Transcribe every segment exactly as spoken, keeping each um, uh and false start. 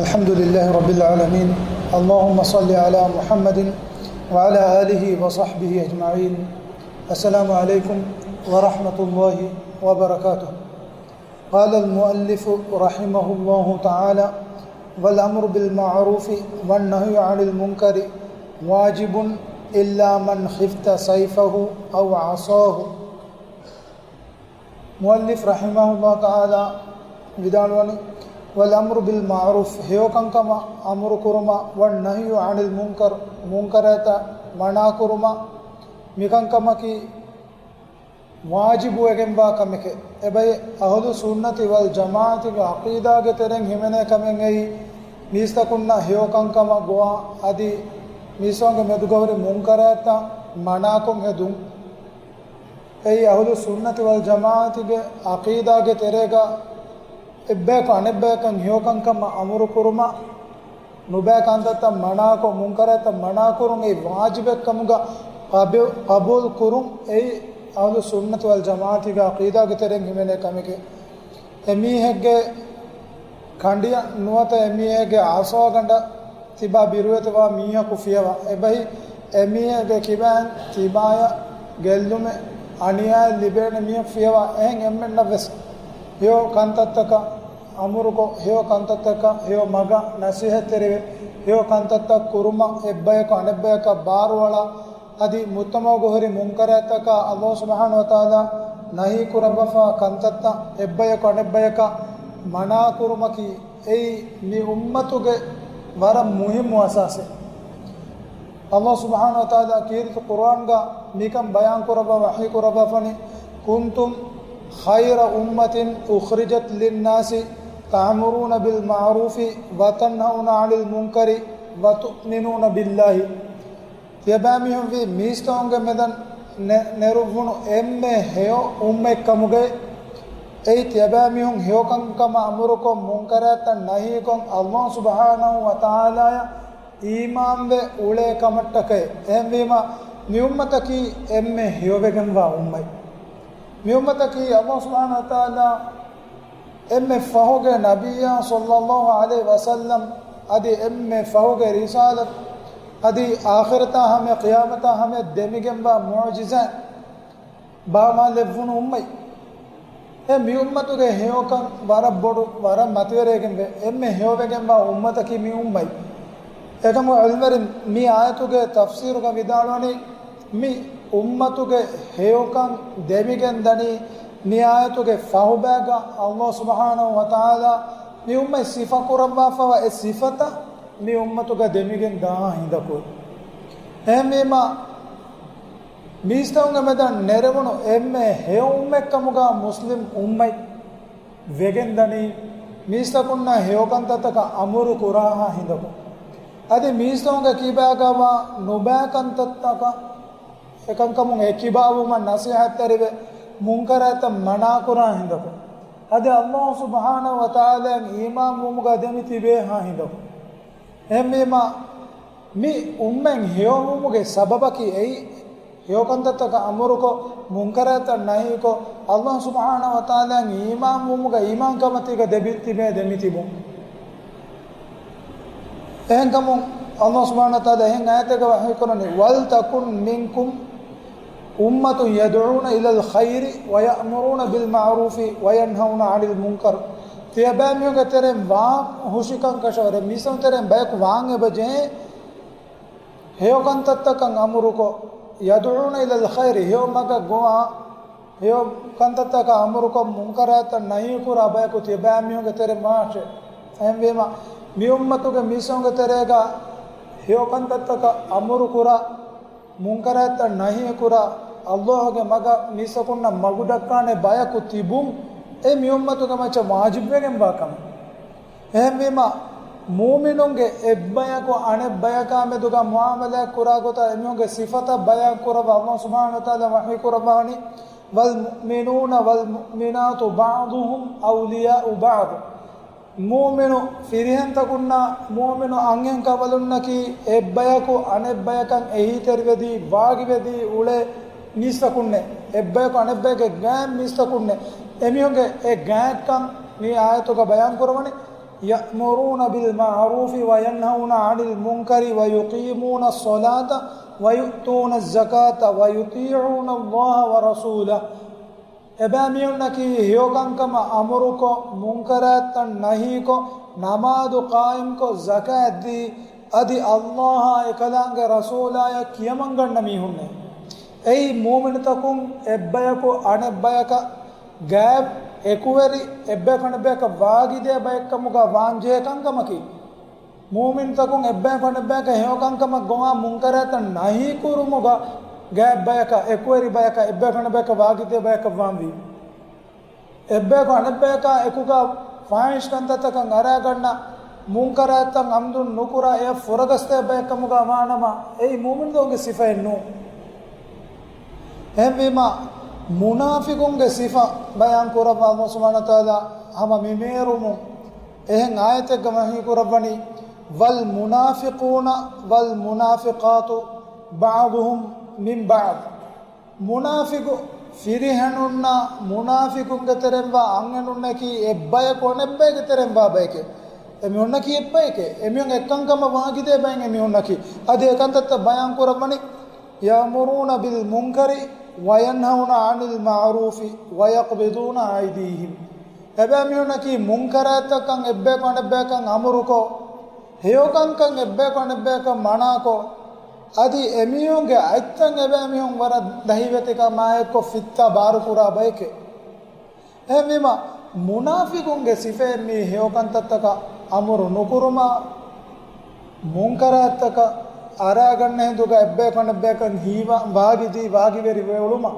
الحمد لله رب العالمين. اللهم صل على محمد وعلى آله وصحبه أجمعين. السلام عليكم ورحمة الله وبركاته. قال المؤلف رحمه الله تعالى: والأمر بالمعروف والنهي عن المنكر واجب إلا من خفت سيفه أو عصاه. މުއައްލިފް ރަޙިމަހުﷲ ތަޢާލާ ވިދާޅުވަނީ، والأمر بالمعروف، ހެޔޮކަންކަމަށް އަމުރު ކުރުމަށް، والنهي عن المنكر، މުންކަރާތައް މަނާ ކުރުމަށް، މިކަންކަމަކީ ވާޖިބުވެގެންވާ ކަމެކޭ. އެބައި އަހުލު ސުންނަތި ވަލް ޖަމާޢަތުގެ ޢަޤީދާގެ ތެރެއިން ހިމެނޭ ކަމެއް އެއީ، މީސްތަކުންނަށް ހެޔޮކަންކަމަށް ގޮވާ އަދި މީސްތަކުންގެ މެދުގަ ހުރި މުންކަރާތްތައް މަނާކޮށް ހެދުން. އެއީ އަހުލު ސުންނަތި ވަލް ޖަމާޢަތުގެ ޢަޤީދާގެ ތެރޭގަ އެއްބަޔަކު އަނެއްބަޔަކަށް ހެޔޮކަންކަމަށް އަމުރު ކުރުމަށް، ނުބައި ކަންތައްތައް މަނާކޮށް، މުންކަރާތްތައް މަނާކުރުން އެއީ ވާޖިބެއްކަމުގަ ޤަބޫ-، ޤަބޫލު ކުރުން އެއީ އަހުލު ސުންނަތި ވަލް ޖަމާޢަތުގެ ޢަޤީދާގެ ތެރެއިން ހިމެނޭ ކަމެކޭ. އެމީހެއްގެ ކަނޑިއަށް ނުވަތަ އެމީހެއްގެ އަސާގަނޑަށް ތިބާ ބިރުވެތިވާ މީހަކު ފިޔަވާ. އެބަހީ، އެމީހެއްގެ ކިބައިން ތިބާޔަށް ގެއްލުމެއް، އަނިޔާއެއް ލިބޭނެ މީހަކު ފިޔަވާ. އެހެން އެންމެންނަށްވެސް ހެޔޮ ކަންތައްތަކަށް އަމުރުކޮށް، ހެޔޮ ކަންތައްތަކަށް ހެޔޮ މަގަށް ނަސޭހަތްތެރިވެ، ހެޔޮ ކަންތައްތައް ކުރުމަށް އެއްބަޔަކު އަނެއްބަޔަކަށް ބާރުއަޅާ، އަދި މުޖްތަމަޢުގަ ހުރި މުންކަރާތްތަކާ ﷲ ސުބްޙާނަހޫ ވަތަޢާލާ ނަހީ ކުރައްވާފާ ކަންތައްތައް އެއްބަޔަކު އަނެއްބަޔަކަށް މަނާކުރުމަކީ، އެއީ މި އުއްމަތުގެ ވަރަށް މުހިއްމު އަސާސެއް. ﷲ ސުބްޙާނަހޫ ވަތަޢާލާ ކީރިތި ޤުރުއާންގަ މިކަން ބަޔާން ކުރައްވާ ވަޙީ ކުރައްވާފަނީ، كنتم خير أمة أخرجت للناس تأمرون بالمعروف وتنهون عن المنكر وتؤمنون بالله. ތިޔަބައިމީހުން ވީ މީސްތަކުންގެ މެދަށް ނެ-، ނެރުއްވުނު އެންމެ ހެޔޮ އުއްމަތްކަމުގައި، އެއީ ތިޔަބައިމީހުން ހެޔޮކަންކަމަށް އަމުރުކޮށް، މުންކަރާތައް ނަހީކޮށް، ﷲ ސުބްޙާނަހޫ ވަތަޢާލާޔަށް އީމާންވެ އުޅޭ ކަމަށްޓަކައި. އެހެންވީމަ، މި އުއްމަތަކީ އެންމެ ހެޔޮވެގެންވާ އުއްމަތް. މި އުއްމަތަކީ ﷲ ސުބްޙާނަހޫ ވަތަޢާލާ އެންމެ ފަހުގެ ނަބިއްޔާ ޞައްލައްލާހު ޢަލައިހި ވަސައްލަމް އަދި އެންމެ ފަހުގެ ރިސާލަތް އަދި އާޚިރަތާ ހަމަ ޤިޔާމަތާ ހަމަ ދެމިގެންވާ މުޢުޖިޒާތް ބާމާލެއްވުނު އުއްމަތް. އެ މި އުއްމަތުގެ ހެޔޮކަން ވަރަށް ބޮޑު، ވަރަށް މަތިވެރިވެގެންވޭ. އެންމެ ހެޔޮވެގެންވާ އުއްމަތަކީ މި އުއްމަތް. އެކަމު ޢިލްމުވެރިން މި އާޔަތުގެ ތަފްސީރުގަ ވިދާޅުވަނީ، މި އުއްމަތުގެ ހެޔޮކަން ދެމިގެން ދަނީ، މި އާޔަތުގެ ފަހުބައިގަ ﷲ ސުބްޙާނަހޫ ވަތަޢާލާ މި އުއްމަތް ސިފަ ކުރައްވާފަވާ އެ ސިފަތައް މި އުއްމަތުގަ ދެމިގެން ދާ ހިނދަކު. އެހެންވީމަ، މީސްތަކުންގެ މެދަށް ނެރެވުނު އެންމެ ހެޔޮ އުއްމަތްކަމުގަ މުސްލިމް އުއްމަތް ވެގެންދަނީ، މީސްތަކުންނަށް ހެޔޮކަންތައްތަކަށް އަމުރު ކުރާހާ ހިނދަކު. އަދި މީސްތަކުންގެ ކިބާގަވާ ނުބައި ކަންތައްތަކަށް އެކަންކަމުން އެ ކިބާވުމަށް ނަސޭހަތްތެރިވެ، މުންކަރާތައް މަނާކުރާ ހިނދަކު. އަދި ﷲ ސުބްޙާނަހޫ ވަތަޢާލާއަށް އީމާންވުމުގަ ދެމި ތިބޭހާ ހިނދަކު. އެހެންވީމަ، މި އުއްމަތް ހެޔޮވުމުގެ ސަބަބަކީ އެއީ، ހެޔޮކަންތައްތަކަށް އަމުރުކޮށް، މުންކަރާތައް ނަހީކޮށް، ﷲ ސުބްޙާނަހޫ ވަތަޢާލާއަށް އީމާންވުމުގަ އީމާންކަމަތީގަ ދެބި ތިބޭ ދެމިތިބުން. އެހެންކަމުން ﷲ ސުބްޙާނަހޫ ވަތަޢާލާ އެހެން އާޔަތެއްގަ ވަޙީކުރަނީ، وَلْتَكُنْ مِنْكُمْ أُمَّةٌ يَدْعُونَ إِلَى الْخَيْرِ وَيَأْمُرُونَ بِالْمَعْرُوفِ وَيَنْهَوْنَ عَنِ الْمُنْكَرِ. ތިޔަބައިމީހުންގެ ތެރެއިން ވާން ހުށިކަން ކަށަވަރެއް، މީސްތަކުން ތެރެއިން ބަޔަކު ވާން އެބަޖެހޭ، ހެޔޮ ކަންތައްތަކަށް އަމުރުކޮށް، يَدْعُونَ إِلَى الْخَيْرِ، ހެޔޮ މަގަށް ގޮވާ، ހެޔޮ ކަންތައްތަކަށް އަމުރުކޮށް، މުންކަރާތައް ނަހީކުރާ ބަޔަކު ތިޔަބައިމީހުންގެ ތެރެއިން ވާށޭ. އެހެންވީމަ، މި އުއްމަތުގެ މީސްތަކުންގެ ތެރޭގަ ހެޔޮ ކަންތައްތަކަށް އަމުރުކުރާ، މުންކަރާތައް ނަހީކުރާ، ﷲގެ މަގަށް މީސްތަކުންނަށް މަގުދައްކާނެ ބަޔަކު ތިބުން، އެ މި އުއްމަތުގެ މައްޗަށް ވާޖިބްވެގެންވާ ކަމެއް. އެހެންވީމަ، މުއުމިނުންގެ އެއްބަޔަކު އަނެއްބަޔަކާ މެދުގަ މުޢާމަލާތް ކުރާ ގޮތަށް އެމީހުންގެ ސިފަތައް ބަޔާން ކުރައްވާ ﷲ ސުބްޙާނަހޫ ވަތަޢާލާ ވަޙީ ކުރައްވާނީ، وَالْمُؤْمِنُونَ وَالْمُؤْمِنَاتُ بَعْضُهُمْ أَوْلِيَاءُ بَعْضٍ. މުއުމިނު ފިރިހެންތަކުންނާ މުއުމިނު އަންހެން ކަނބަލުންނަކީ އެއްބަޔަކު އަނެއްބަޔަކަށް އެހީތެރިވެދީ، ވާގިވެދީ އުޅޭ މީސްތަކުންނޭ. އެއްބަޔަކު އަނެއްބަޔަކަށް ގާތް މީސްތަކުންނޭ. އެމީހުންގެ އެ ގާތްކަން މި އާޔަތުގަ ބަޔާން ކުރަވަނީ. يأمرون بالمعروف وينهون عن المنكر ويقيمون الصلاة ويؤتون الزكاة ويطيعون الله ورسوله. އެބައިމީހުންނަކީ ހެޔޮކަންކަމަށް އަމުރުކޮށް، މުންކަރާތްތައް ނަހީކޮށް، ނަމާދު ޤާއިމްކޮށް، ޒަކާތްދީ، އަދި ﷲ އާއި އެކަލާނގެ ރަސޫލާޔަށް ކިޔަމަންގަންނަ މީހުންނޭ. އެއީ މޫމިނުތަކުން އެއްބަޔަކު އަނެއްބަޔަކަށް ގާތް އެކުވެރި، އެއްބަޔަކު އަނެއްބަޔަކަށް ވާގިދޭ ބައެއްކަމުގަ ވާންޖެހޭ ކަންކަމަކީ. މޫމިންތަކުން އެއްބަޔަކު އަނެއްބަޔަކަށް ހެޔޮކަންކަމަށް ގޮވާ މުންކަރާތައް ނަހީކުރުމުގަ ގާތް ބަޔަކަށް، އެކުވެރި ބަޔަކަށް، އެއްބަޔަކު އަނެއްބަޔަކަށް ވާގިދޭ ބަޔަކަށް ވާންވީ. އެއްބަޔަކު އަނެއްބަޔަކާ އެކުގަ ފާހިޝް ކަންތައްތަކަށް އަރާގަންނަ، މުންކަރާތްތައް އަމްދުން ނުކުރާ އެއަށް ފުރަގަސްދޭ ބަޔެއްކަމުގަ ވާނަމަ، އެއީ މޫމިންތަކުންގެ ސިފައެއް ނޫން. އެހެންވީމަ، މުނާފިޤުންގެ ސިފަ ބަޔާން ކުރައްވާ ﷲ ސުބްޙާނަހޫ ވަތަޢާލާ ހަމަ މި މޭރުމުން އެހެން އާޔަތެއްގަ ވަޙީ ކުރައްވަނީ، والمنافقون والمنافقات بعضهم من بعض. މުނާފިޤު ފިރިހެނުންނާ މުނާފިޤުންގެ ތެރެއިންވާ އަންހެނުންނަކީ އެއްބަޔަކު އަނެއްބަޔެއްގެ ތެރެއިންވާ ބަޔެކޭ. އެމީހުންނަކީ އެއްބަޔެކޭ. އެމީހުން އެއްކަންކަމަށް ވާގިދޭ ބައިން އެމީހުންނަކީ. އަދި އެކަންތައްތައް ބަޔާން ކުރައްވަނީ، يأمرون بالمنكر وينهون عن المعروف ويقبضون أيديهم. އެބައިމީހުންނަކީ މުންކަރާތްތަކަށް އެއްބަޔަކު އަނެއްބަޔަކަށް އަމުރުކޮށް، ހެޔޮކަންކަން އެއްބަޔަކު އަނެއްބަޔަކަށް މަނާކޮށް، އަދި އެމީހުންގެ އަތްތައް އެބައިމީހުން ވަރަށް ދަހިވެތިކަމާއެއްކޮށް ފިއްތާ ބާރުކުރާ ބަޔެކޭ. އެހެންވީމަ، މުނާފިޤުންގެ ސިފައެއް މީ ހެޔޮކަންތައްތަކަށް އަމުރު ނުކުރުމާ، މުންކަރާތްތަކަށް އަރާގަންނަ ހިނދުގަ އެއްބަޔަކު އަނެއްބަޔަކަށް ހީވާ ވާގިދީ ވާގިވެރި ވެއުޅުމާ.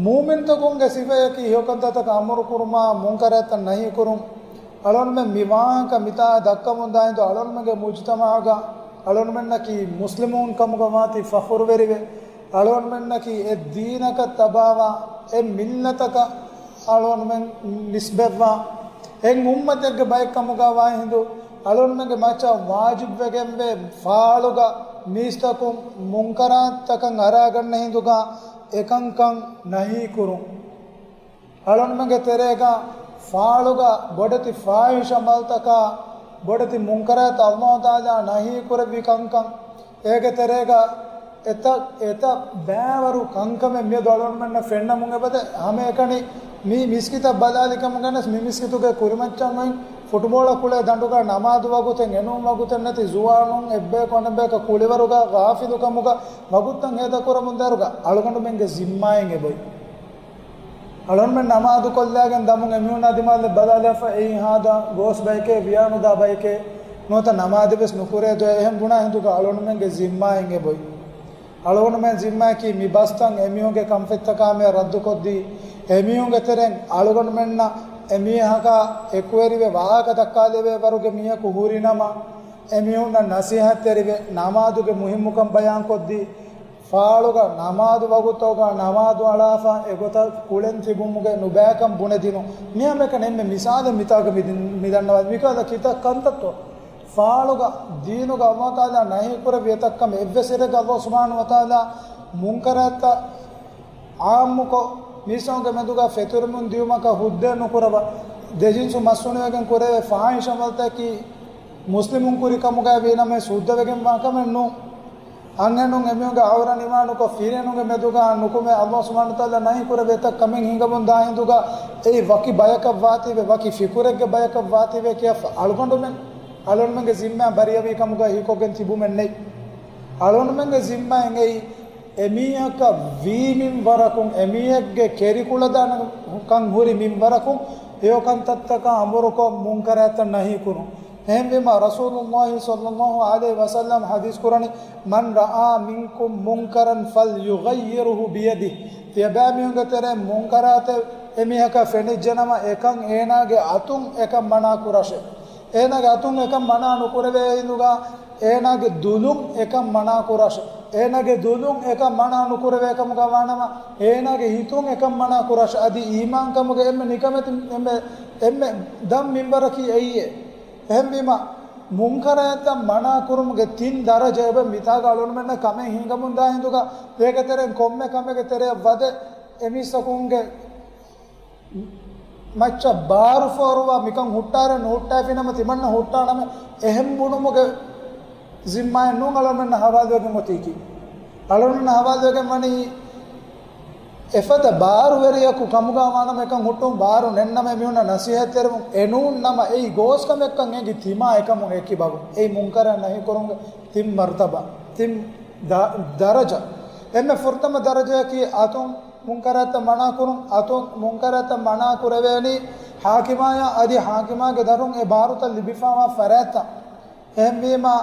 މޫމިންތަކުންގެ ސިފަޔަކީ ހެޔޮކަންތައްތަކަށް އަމުރުކުރުމާ، މުންކަރާތްތައް ނަހީކުރުން. އަޅުންމެން މި ވާހަކަ މިތާ ދައްކަމުންދާ ހިނދު އަޅުންމެންގެ މުޖުތަމަޢުގަ އަޅުންމެންނަކީ މުސްލިމުން ކަމުގަ ވާތީ ފަޚުރުވެރިވެ، އަޅުންމެންނަކީ އެ ދީނަކަށް ތަބާވާ، އެ މިއްލަތަކަށް އަޅުންމެން ނިސްބަތްވާ، އެ އުއްމަތެއްގެ ބައެއްކަމުގަ ވާ ހިނދު އަޅުންމެންގެ މައްޗަށް ވާޖިބްވެގެންވޭ ފާޅުގަ މީސްތަކުން މުންކަރާތްތަކަށް އަރާގަންނަ ހިނދުގަ އެކަންކަން ނަހީކުރުން. އަޅުންމެންގެ ތެރޭގަ ފާޅުގަ ބޮޑެތި ފާހިޝް އަމަލްތަކާ، ބޮޑެތި މުންކަރާތް ﷲ ތަޢާލާ ނަހީކުރެއްވި ކަންކަން، އޭގެ ތެރޭގަ އެތައް، އެތައް ބައިވަރު ކަންކަމެއް މިއަދު އަޅުންމެންނަށް ފެންނަމުން އެބަދޭ. ހަމައެކަނި މި މިސްކިތަށް ބަލާލިކަމުގަ ވެސް މި މިސްކިތުގެ ކުރިމައްޗަށް އޮތް ފުޓުބޯޅަ ކުޅޭ ދަނޑުގަ ނަމާދު ވަގުތެއް އެނޫން ވަގުތެއް ނެތި ޒުވާނުން އެއްބަޔަކު އަނެއްބަޔަކަށް ކުޅިވަރުގަ ޣާފިލުކަމުގަ ވަގުތުތައް ހޭދަކުރަމުންދާއިރުގަ އަޅުގަނޑުމެންގެ ޒިންމާއެއް އެބައޮތް. އަޅުންމެން ނަމާދުކޮށްލާގެން ދަމުން އެމީހުންނާ ދިމާލަށް ބަލާލާފަ އެއީ ހާދަ ގޯސް ބަޔެކޭ، ވިޔާނުދާ ބަޔެކޭ، ނުވަތަ ނަމާދެއް ވެސް ނުކުރޭ ދޯ، އެހެން ބުނާ ހިނދުގަ އަޅުންމެންގެ ޒިންމާއެއް އެބައޮތް. އަޅުގަނޑުމެން ޒިންމާއަކީ މި ބަސްތައް އެމީހުންގެ ކަންފަތްތަކާ މެ ރައްދުކޮށްދީ، އެމީހުންގެ ތެރެއިން އަޅުގަނޑުމެންނަށް އެމީހަކާ އެކުވެރިވެ ވާހަކަ ދައްކާލެވޭ ވަރުގެ މީހަކު ހުރިނަމަ، އެމީހުންނަށް ނަސީހަތްތެރިވެ، ނަމާދުގެ މުހިއްމުކަން ބަޔާންކޮށްދީ، ފާޅުގަ ނަމާދު ވަގުތުގަ ނަމާދު އަޅާފަ އެގޮތަށް ކުޅެން ތިބުމުގެ ނުބައިކަން ބުނެދިނުން. މިހާ މެކަން އެންމެ މިސާލެއް މިތާގަ މި ދިން-، މި ދަންނަވާ މިކަހަލަ ކިތައް ކަންތައްތޯ؟ ފާޅުގަ ދީނުގަ ﷲ ތަޢާލާ ނަހީކުރެއްވި އެތައް ކަމެއް އެއްވެސް އެރެއަކަށް ﷲ ސުބްޙާނަހޫ ވަތަޢާލާ މުންކަރާތްތައް ޢާއްމުކޮށް، މީސްތަކުންގެ މެދުގަ ފެތުރެމުން ދިޔުމަކަށް ހުއްދަ ނުކުރައްވާ، ދެޖިންސު މަސް ހުނިވެގެން ކުރެވޭ ފާހިޝް ޢަމަލުތަކަކީ މުސްލިމުން ކުރި ކަމުގައި ވީނަމަވެސް ހުއްދަވެގެންވާ ކަމެއް ނޫން. އަންހެނުން އެމީހުންގެ ޢައުރަ ނިވާނުކޮށް، ފިރިހެނުންގެ މެދުގަ ނުކުމެ، ﷲ ސުބްޙާނަހޫ ވަތަޢާލާ ނަހީ ކުރެއްވި އެތައް ކަމެއް ހިނގަމުން ދާ ހިނދުގަ އެއީ ވަކި ބަޔަކަށް ވާތީވެ، ވަކި ފިކުރެއްގެ ބަޔަކަށް ވާތީވެ ކިޔާފަ އަޅުގަނޑުމެން އަޅުގަނޑުމެންގެ ޒިންމާ ބަރީއަވީ ކަމުގަ ހީކޮށްގެން ތިބުމެއް ނެތް. އަޅުގަނޑުމެންގެ ޒިންމާއެއް އެއީ އެމީހަކަށް ވީ މިންވަރަކުން، އެމީހެއްގެ ކެރިކުޅަދާނަކަން ހުރި މިންވަރަކުން ހެޔޮކަންތައްތަކާ އަމުރުކޮށް، މުންކަރާތްތައް ނަހީކުރުން. އެހެންވީމަ، ރަސޫލުﷲ ޞައްލަﷲ ޢަލައިހި ވަސައްލަމް ޙަދީޘް ކުރަނީ، من رأى منكم منكرا فليغيره بيده. ތިޔަބައިމީހުންގެ ތެރެއިން މުންކަރާތެއް އެމީހަކަށް ފެނިއްޖެނަމަ، އެކަން އޭނާގެ އަތުން އެކަން މަނާ ކުރަށެ. އޭނާގެ އަތުން އެކަން މަނާ ނުކުރެވޭ ހިނދުގަ، އޭނާގެ ދުލުން އެކަން މަނާ ކުރަށެ. އޭނާގެ ދުލުން އެކަން މަނާ ނުކުރެވޭ ކަމުގަ ވާނަމަ، އޭނާގެ ހިތުން އެކަން މަނާ ކުރަށެ. އަދި އީމާންކަމުގެ އެންމެ ނިކަމެތި، އެންމެ، އެންމެ ދަށް މިންވަރަކީ އެއީއޭ. އެހެންވީމަ، މުންކަރާތްތައް މަނާ ކުރުމުގެ ތިން ދަރަޖަ އެބަ މިތާގަ އަޅުގަނޑުމެންނަށް ކަމެއް ހިނގަމުންދާ ހިނދުގަ، އޭގެ ތެރެއިން ކޮންމެ ކަމެއްގެ ތެރެއަށް ވަދެ، އެމީސްތަކުންގެ މައްޗަށް ބާރު ފޯރުވާ މިކަން ހުއްޓާރެއް ނުހުއްޓާފިނަމަ ތިމަންނަ ހުއްޓާނަމެ އެހެން ބުނުމުގެ ޒިންމާއެއް ނޫން އަޅުގަނޑުމެންނަށް ހަވާލުވެގެން އޮތީކީ. އަޅުގަނޑުމެންނަށް ހަވާލުވެގެން ވަނީ އެފަދަ ބާރުވެރިޔަކު ކަމުގަ ވާނަމަ އެކަން ހުއްޓުން ބާރު ނެންނަމެ މީހުންނަށް ނަސީހަތްތެރިވުން އެނޫން ނަމަ އެއީ ގޯސްކަމެއްކަން އެނގި ތިމާ އެކަމުން އެކިބަހު. އެއީ މުންކަރާތް ނަހީ ކުރުމުގެ ތިން މަރުތަބާ، ތިން ދަ-، ދަރަޖަ. އެންމެ ފުރަތަމަ ދަރަޖަޔަކީ އަތުން މުންކަރާތްތައް މަނާ ކުރުން، އަތުން މުންކަރާތްތައް މަނާ ކުރެވޭނީ ޙާކިމާޔާ އަދި ޙާކިމާގެ ދަރުން އެ ބާރުތައް ލިބިފާވާ ފަރާތްތައް. އެހެންވީމާ،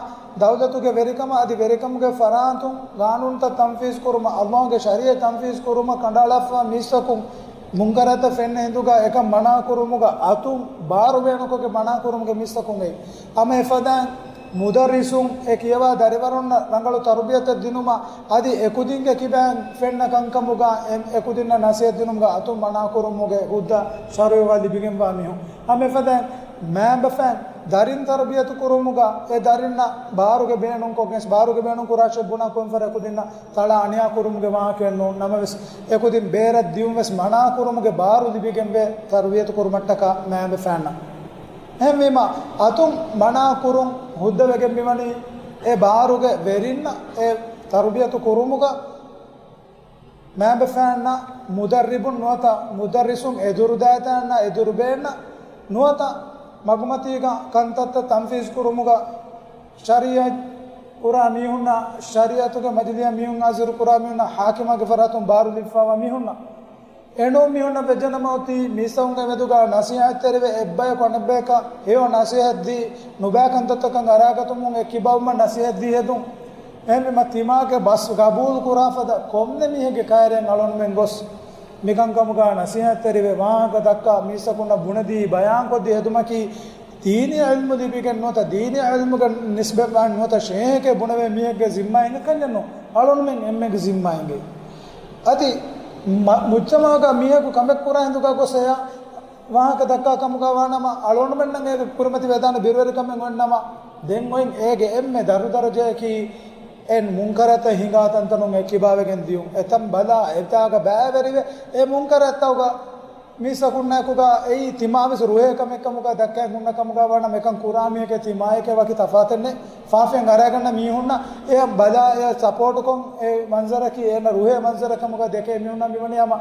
ދައުލަތުގެ ވެރިކަމާ އަދި ވެރިކަމުގެ ފަރާތުން ގާނޫނުތައް ތަންފީޒު ކުރުމަށް، އައްލާހުގެ ޝަރީޢަތް ތަންފީޒު ކުރުމަށް ކަނޑައަޅާފަ މީސްތަކުން މުންކަރާތައް ފެންނަ ހިނދުގަ އެކަން މަނާ ކުރުމުގަ އަތުން ބާރު ބޭނުންކޮށްގެން މަނާ ކުރުމުގެ މީސްތަކުން އެއީ. ހަމަ އެފަދައިން މުދައްރިސުން އެ ކިޔަވާ ދަރިވަރުންނަށް ރަނގަޅު ތަރުބިޔަތެއް ދިނުމަށް އަދި އެކުދިންގެ ކިބައިން ފެންނަ ކަންކަމުގަ އެ-، އެކުދިންނަށް ނަސޭހަތް ދިނުމުގަ އަތުން މަނާ ކުރުމުގެ ހުއްދަ ޝަރުޢީވާ ލިބިގެންވާ މީހުން. ހަމަ އެފަދައިން މައިންބަފައިން ދަރިން ތަރުބިޔަތު ކުރުމުގަ އެ ދަރިންނަށް ބާރުގެ ބޭނުންކޮށްގެން، ބާރުގެ ބޭނުން ކުރާށޭ ބުނާ ކޮންފަރަ އެކުދިންނަށް ތަޅާ އަނިޔާ ކުރުމުގެ ވާހަކައެއް ނޫން. ނަމަވެސް، އެކުދިން ބޭރަށް ދިޔުން ވެސް މަނާ ކުރުމުގެ ބާރު ލިބިގެންވޭ ތަރުބިޔަތު ކުރުމަށްޓަކާ މައިންބަފައިންނަށް. އެހެންވީމާ، އަތުން މަނާ ކުރުން ހުއްދަވެގެން މިވަނީ އެ ބާރުގެ ވެރިންނަށް އެ ތަރުބިޔަތު ކުރުމުގަ މައިންބަފައިންނަށް މުދައްރިބުން ނުވަތަ މުދައްރިސުން އެދުރުދާތަންނަށް އެދުރުބޭންނަށް ނުވަތަ މަގުމަތީގަ ކަންތައްތައް ތަންފީޒު ކުރުމުގަ ޝަރީޢަތް ކުރާ މީހުންނަށް، ޝަރީޢަތުގެ މަޖިލީހަށް މީހުން ހާޒިރު ކުރާ މީހުންނަށް، ޙާކިމާގެ ފަރާތުން ބާރު ލިބިފާވާ މީހުންނަށް، އެނޫން މީހުންނަށް ވެއްޖެނަމަ އޮތީ މީސްތަކުންގެ މެދުގަ ނަސީހަތްތެރިވެ އެއްބަޔަކު އަނެއްބަޔަކަށް ހެޔޮ ނަސީހަތް ދީ ނުބައި ކަންތައްތަކަށް އަރާގަތުމުން އެ ކިބައުމަށް ނަސީހަތް ދީ ހެދުން. އެހެންވީމަ ތިމާގެ ބަސް ގަބޫލު ކުރާ ފަދަ ކޮންމެ މީހެއްގެ ކައިރިއަށް އަޅުގަނޑުމެން ގޮސް މިކަންކަމުގަ ނަސީހަތްތެރިވެ ވާހަކަ ދައްކާ މީސްތަކުންނަށް ބުނެދީ ބަޔާންކޮށްދީ ހެދުމަކީ ދީނީ ޢިލްމު ލިބިގެން ނުވަތަ ދީނީ ޢިލްމުގެ ނިސްބަތްވާން ނުވަތަ ޝޭހެކޭ ބުނެވޭ މީހެއްގެ ޒިންމާއެއް ކަންޏެއް ނޫން. އަޅުގަނޑުމެން އެންމެގެ ޒިންމާއެއްގެ. އަދި މަ-، މުޖްތަމަޢުގަ މީހަކު ކަމެއް ކުރާ ހިނދުގަ ގޮސް އެޔާ ވާހަކަ ދައްކާ ކަމުގަ ވާނަމަ، އަޅުގަނޑުމެންނަށް އޭގެ ކުރިމަތި ވެދާނެ ބިރުވެރިކަމެއް އޮންނަމަ، ދެން އޮތް އޭގެ އެންމެ ދަރު ދަރަޖައަކީ އެން މުންކަރާތައް ހިނގާ ތަންތަނުން އެ ކިބާވެގެން ދިޔުން. އެތަން ބަލާ، އެތާގަ ބައިވެރިވެ، އެ މުންކަރާތްތަކުގަ މީސްތަކުންނާއެކުގަ އެއީ ތިމާވެސް ރުހޭ ކަމެއް ކަމުގަ ދައްކައި ހުންނަ ކަމުގަ ވާނަމަ، އެކަން ކުރާ މީހެކޭ ތިމާއެކޭ ވަކި ތަފާތެއް ނެތް. ފާފައިން އަރައިގަންނަ މީހުންނަށް އެ ބަލާ، އެ ސަޕޯޓުކޮށް، އެ މަންޒަރަކީ އޭނަ ރުހޭ މަންޒަރެއް ކަމުގަ ދެކޭ މީހުންނަށް މިވަނީ ހަމަ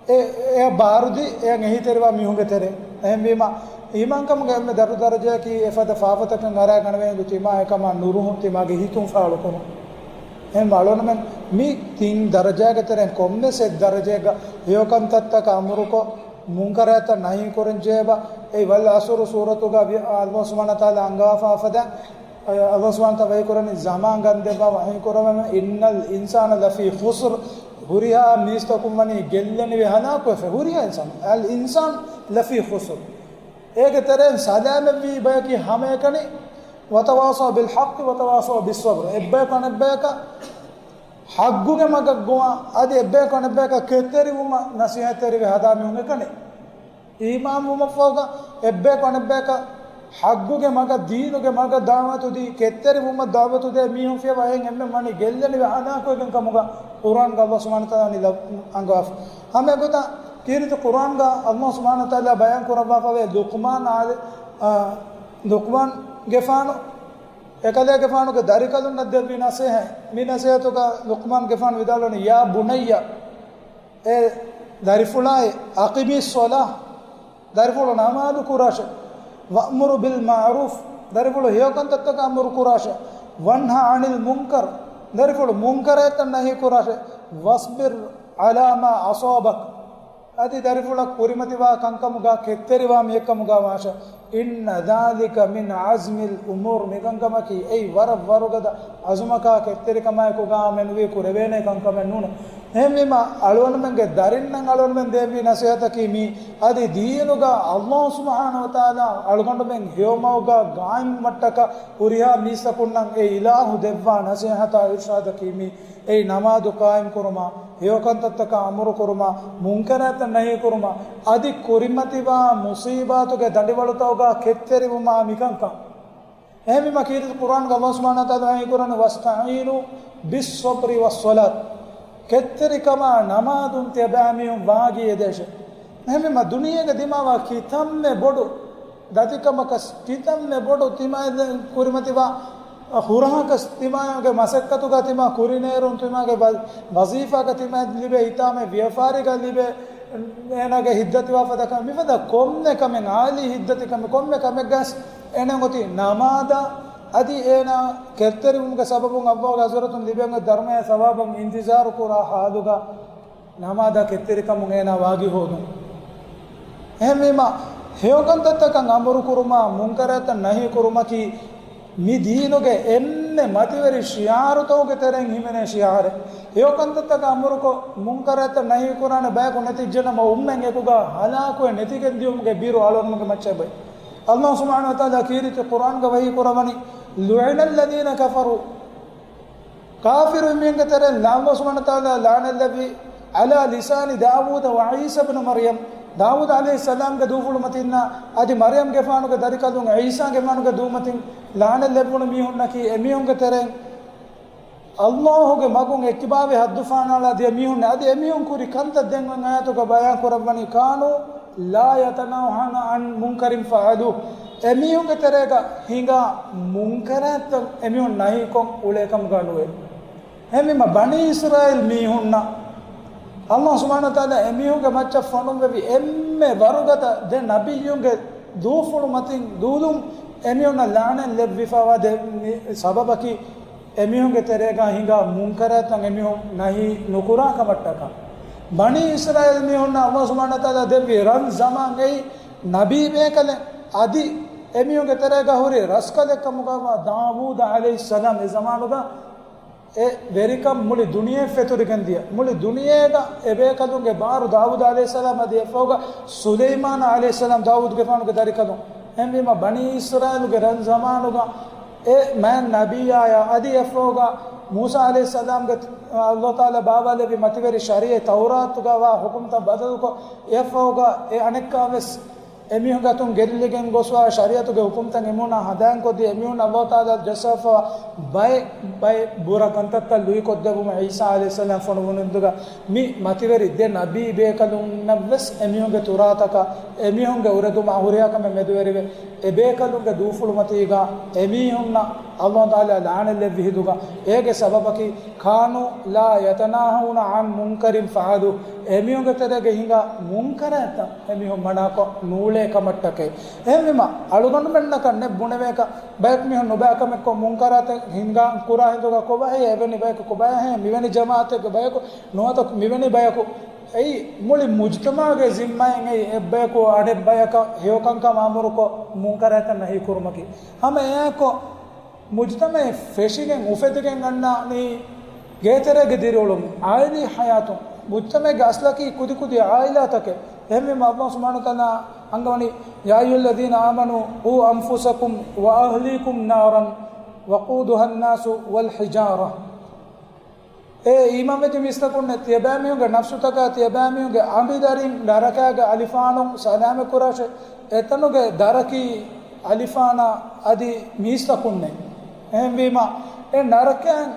އެ، އެ ބާރުދީ، އެ އެހީތެރިވާ މީހުންގެ ތެރޭ. އެހެންވީމަ، އީމާންކަމުގެ އެންމެ ދަރު ދަރަޖައަކީ އެފަދަ ފާފަތަކަށް އަރައިގަނެވޭ ހިނދު ތިމާ އެކަމާ ނުރުހުން ތިމާގެ ހިތުން ފާޅުކުރުން. އެހެންވެ އަޅުގަނޑުމެން މި ތިން ދަރަޖައިގެ ތެރެއިން ކޮންމެސް އެއް ދަރަޖައެއްގަ ހެޔޮކަންތައްތަކަށް އަމުރުކޮށް، މުންކަރާތައް ނަހީ ކުރަން ޖެހޭބަ، އެ ވަލް ޢަޞްރު ސޫރަތުގަ ވި-، އައްލާހު ސުބްޙާނަހު ވަތަޢާލާ އަންގަވާފާ ފަދަ، އައްލާހު ސުބްޙާނަހު ވަތަޢާލާ ވަޙީކުރަނީ ޒަމާން ގަންދެއްވާ ވަޙީކުރަމެ، إِنَّ الْإِنسَانَ لَفِي خُسْرٍ، ހުރިހާ މީސްތަކުން ވަނީ ގެއްލެނިވެ ހަލާކުވެފަ. ހުރިހާ އިންސާނު، الْإِنسَانُ لَفِي خُسْرٍ. އޭގެ ތެރެއިން ސަލާމަތްވީ ބަޔަކީ ހަމައެކަނި، وَتَوَاصَوْا بِالْحَقِّ وَتَوَاصَوْا بِالصَّبْرِ. އެއްބަޔަކު އަނެއްބަޔަކަށް ޙައްޤުގެ މަގަށް ގޮވާ، އަދި އެއްބަޔަކު އަނެއްބަޔަކަށް ކެތްތެރިވުމަށް ނަސީޙަތްތެރިވެ ހަދާ މީހުން އެކަނި. އީމާންވުމަށްފަހުގަ އެއްބަޔަކު އަނެއްބަޔަކަށް ޙައްޤުގެ މަގަށް، ދީނުގެ މަގަށް ދަޢުވަތު ދީ، ކެތްތެރިވުމަށް ދަޢުވަތު ދޭ މީހުން ފިޔަވާ އެހެން އެންމެން ވަނީ ގެއްލެނިވެ ހަލާކުވެގެން ކަމުގަ ޤުރްއާންގަ އައްލާހު ސުބްޙާނަހު ވަތަޢާލާ އަންގަވާފަ. ހަމަ އެގޮތަށް ކީރިތި ޤުރްއާންގަ އައްލާހު ސުބްޙާނަހު ވަތަޢާލާ ބަޔާން ކުރައްވާފަވޭ ލުޤްމާން އާދެ، އާ، ލުޤްމާންގެފާނު އެކަލޭގެފާނުގެ ދަރިކަލުންނަށް ދެއްވި ނަސޭހަތް. މި ނަސޭހަތުގަ ލުޤްމާންގެފާނު ވިދާޅުވަނީ، يَا بُنَيَّ، އޭ ދަރިފުޅާއޭ، أَقِمِ الصَّلَاةَ، ދަރިފުޅު ނަމާދު ކުރާށޭ، وَأْمُرْ بِالْمَعْرُوفِ، ދަރިފުޅު ހެޔޮކަންތައްތަކަށް އަމުރު ކުރާށޭ، وَانْهَ عَنِ الْمُنْكَرِ، ދަރިފުޅު މުންކަރާތްތައް ނަހީ ކުރާށޭ، وَاصْبِرْ عَلَى مَا أَصَابَكَ، އަދި ދަރިފުޅަށް ކުރިމަތިވާ ކަންކަމުގަ ކެތްތެރިވާ މީހެއްކަމުގަ ވާށޭ. إِنَّ ذَلِكَ مِنْ عَزْمِ الْأُمُورِ، މިކަންކަމަކީ އެއީ ވަރަށް ވަރުގަދަ ޢަޒުމަކާ ކެތްތެރިކަމާއެކުގަ މެނުވީ ކުރެވޭނެ ކަންކަމެއް ނޫނޭ. އެހެންވީމަ، އަޅުގަނޑުމެންގެ ދަރިންނަށް އަޅުގަނޑުމެން ދޭންވީ ނަސޭހަތަކީ މީ، އަދި ދީނުގަ އައްލާހު ސުބްޙާނަހު ވަތަޢާލާ އަޅުގަނޑުމެން ހެޔޮމަގުގަ ގާއިމްވުމަށްޓަކާ ހުރިހާ މީސްތަކުންނަށް އެ އިލާހު ދެއްވާ ނަސޭހަތާ އިރުޝާދަކީ މީ. އެއީ ނަމާދު ޤާއިމްކުރުމާ، ހެޔޮކަންތައްތަކަށް އަމުރުކުރުމާ، މުންކަރާތައް ނަހީކުރުމާ، އަދި ކުރިމަތިވާ މުޞީބާތުގެ ދަނޑިވަޅުތަކުގަ ކެތްތެރިވުމާ މިކަންކަން. އެހެންވީމަ ކީރިތި ޤުރްއާންގަ އައްލާހު ސުބްޙާނަހު ވަތަޢާލާ ވަޙީކުރަނީ، وَاسْتَعِينُوا بِالصَّبْرِ وَالصَّلَاةِ. ކެތްތެރިކަމާ ނަމާދުން ތިޔަބައިމީހުން ވާގި އެދޭށޭ. އެހެންވީމަ، ދުނިޔޭގަ ދިމާވާ ކިތަންމެ ބޮޑު ދަތިކަމަކަސް، ކިތަންމެ ބޮޑު ތިމާ ކުރިމަތިވާ ހުރަހަކަސް، ތިމާގެ މަސައްކަތުގަ ތިމާ ކުރިނޭރުން، ތިމާގެ ވަ-، ވަޒީފާގަ ތިމާ ލިބޭ ހިތާމަ ވިޔަފާރިގަ ލިބޭ އޭނާގެ ހިތްދަތިވާ ފަދަ ކަމެއް، މިފަދަ ކޮންމެ ކަމެއް، އާލީ ހިތްދަތި ކަމެއް، ކޮންމެ ކަމެއްގަސް އޭނާ އޮތީ ނަމާދާ، އަދި އޭނާ ކެތްތެރިވުމުގެ ސަބަބުން އައްލާހުގެ ޙަޟްރަތުން ލިބެން އޮތް ދަރުމަޔާ ސަވާބަށް އިންތިޒާރު ކުރާ ޙާލުގަ، ނަމާދާ ކެތްތެރިކަމުން އޭނާ ވާގި ހޯދުން. އެހެންވީމަ، ހެޔޮކަންތައްތަކަށް އަމުރު ކުރުމާ، މުންކަރާތައް ނަހީ ކުރުމަކީ، މި ދީނުގެ އެންމެ މަތިވެރި ޝިޢާރުތަކުގެ ތެރެއިން ހިމެނޭ ޝިޢާރެއް. ހެޔޮކަންތައްތަކަށް އަމުރުކޮށް، މުންކަރާތައް ނަހީ ކުރާނެ ބަޔަކު ނެތިއްޖެނަމަ، އުއްމަތް އެކުގަ ހަލާކުވެ ނެތިގެން ދިޔުމުގެ ބިރު އަޅުގަނޑުމެންގެ މައްޗަށް އެބައޮތް. އައްލާހު ސުބްޙާނަހު ވަތަޢާލާ ކީރިތި ޤުރްއާންގަ ވަޙީ ކުރައްވަނީ، لعن الذين كفروا، ކާފިރު މީހުންގެ ތެރެއިން އައްލާހު ސުބްޙާނަހު ވަތަޢާލާ ލަޢުނަތް ލެއްވި، على لسان داود وعيسى ابن مريم، ދާވޫދު ޢަލައިހިއްސަލާމްގެ ދޫފުޅުމަތިންނާ އަދި މަރްޔަމްގެފާނުގެ ދަރިކަލުން ޢީސާގެފާނުގެ ދޫމަތިން ލަޢުނަތް ލެއްވުނު މީހުންނަކީ، އެމީހުންގެ ތެރެއިން އައްލާހުގެ މަގުން އެއްކިބާވެ ޙައްދު ފާނާޅާ ދިޔަ މީހުން އަދި އެމީހުން ކުރި ކަންތައް ދެން އޮތް އާޔަތުގަ ބަޔާން ކުރައްވަނީ، كانوا لا يتناهون عن منكر فعلوه. އެމީހުންގެ ތެރޭގަ ހިނގާ މުންކަރާތްތައް އެމީހުން ނަހީކޮށް އުޅޭ ކަމުގަ ނުވޭ. އެހެންވީމަ، ބަނީ އިސްރާއީލް މީހުންނަށް އައްލާހު ސުބްޙާނަހު ވަތަޢާލާ އެމީހުންގެ މައްޗަށް ފޮނުއްވެވި އެންމެ ވަރުގަދަ ދެ ނަބިއްޔުންގެ ދޫފުޅު މަތިން ދޫލުން އެމީހުންނަށް ލަޢުނަތް ލެއްވިފައިވާ ދެ މި-، ސަބަބަކީ، އެމީހުންގެ ތެރޭގަ ހިނގާ މުންކަރާތްތައް އެމީހުން ނަހީ ނުކުރާ ކަމަށްޓަކާ. ބަނީ އިސްރާއީލް މީހުންނަށް އައްލާހު ސުބްޙާނަހު ވަތަޢާލާ ދެއްވި ރަން ޒަމާން އެއީ ނަބީ ބޭކަލެއް. އަދި އެމީހުންގެ ތެރޭގަ ހުރި ރަސްކަލެއް ކަމުގައިވާ ދާވޫދު ޢަލައިހިއްސަލާމް އެ ޒަމާނުގަ އެ ވެރިކަން މުޅި ދުނިޔެ ފެތުރިގެން ދިޔަ. މުޅި ދުނިޔޭގަ އެބޭކަލުންގެ ބާރު ދާވޫދު ޢަލައިހިއްސަލާމް އަދި އެއަށްފަހުގަ ސުލައިމާނު ޢަލައިހިއްސަލާމް ދާވޫދުގެފާނުގެ ދަރިކަލުން. އެހެންވީމަ ބަނީ އިސްރާއީލުގެ ރަން ޒަމާނުގަ އެ މާތް ނަބިއްޔާޔާ އަދި އެއަށްފަހުގަ މޫސާ ޢަލައިހިއްސަލާމްގެ އައްލާހު ތަޢާލާ ބާވާލެއްވި މަތިވެރި ޝަރީޢަތް ތައުރާތުގަ ވާ ޙުކުމްތައް ބަދަލުކޮށް، އެއަށްފަހުގަ އެ އަނެއްކާވެސް އެމީހުންގެ އަތުން ގެއްލިގެން ގޮސްވާ ޝަރީޢަތުގެ ޙުކުމްތައް އެމީހުންނާ ހަނދާންކޮށްދީ، އެމީހުން އައްލާހު ތަޢާލާ ޖައްސާފަވާ ބައެއް، ބައެއް ބުރަ ކަންތައްތައް ލުއިކޮށްދެއްވުމަށް ޢީސާ ޢަލައިހިއްސަލާމް ފޮނުވުނު އިންދުގަ މި މަތިވެރި ދެ ނަބީ ބޭކަލުންނަށްވެސް އެމީހުންގެ ތުރާތަކަށް އެމީހުންގެ އުރެދުމަށް ހުރިހާ ކަމެއް މެދުވެރިވެ، އެބޭކަލުންގެ ދޫފުޅުމަތީގަ އެމީހުންނަށް އައްލާހު ތަޢާލާ ލަޢުނަތް ލެއްވި ހިނދުގަ، އޭގެ ސަބަބަކީ كانوا لا يتناهون عن منكر فعلوه. އެމީހުންގެ ތެރޭގަ ހިނގާ މުންކަރާތްތައް އެމީހުން މަނާކޮށް ނޫޅޭ ކަމަށްޓަކައި. އެހެންވީމަ، އަޅުގަނޑުމެންނަކަށް ނެތް ބުނެވޭކަށް، ބަޔަކު މީހުން ނުބައި ކަމެއްކޮށް، މުންކަރާތެއް ހިނގާ ކުރާ ހިނދުގަ ކޮބާހޭ އެވެނި ބަޔަކު، ކޮބާހޭ މިވެނި ޖަމާޢަތެއްގެ ބަޔަކު ނުވަތަ މިވެނި ބަޔަކު، އެއީ މުޅި މުޖްތަމަޢުގެ ޒިންމާއިން އެއީ އެއްބަޔަކު އަނެއް ބަޔަކަށް ހެޔޮކަންކަމަށް އަމުރުކޮށް، މުންކަރާތްތައް ނަހީ ކުރުމަކީ. ހަމަ އެއާއެކު، މުޖްތަމަޢެއް ފެށިގެން އުފެދިގެން އަންނާނީ ގޭތެރޭގެ ދިރިއުޅުމުން، ޢާއިލީ ޙަޔާތުން. މުޖްތަމަޢެއްގެ އަސްލަކީ ކުދިކުދި ޢާއިލާތަކެއް. އެހެންވީމަ، އައްލާހު ސުބްޙާނަހު ވަތަޢާލާ އަންގަވަނީ، يا أيها الذين آمنوا قوا أنفسكم وأهليكم نارا وقودها الناس والحجارة. އޭ އީމާންވެއްޖެ މީސްތަކުންނޭ، ތިޔަބައިމީހުންގެ ނަފްސުތަކާ ތިޔަބައިމީހުންގެ އަނބިދަރިން ނަރަކާގެ އަލިފާނުން ސަލާމަތް ކުރާށޭ. އެތަނުގެ ދަރަކީ އަލިފާނާ އަދި މީސްތަކުންނޭ. އެހެންވީމަ، އެ ނަރަކައިން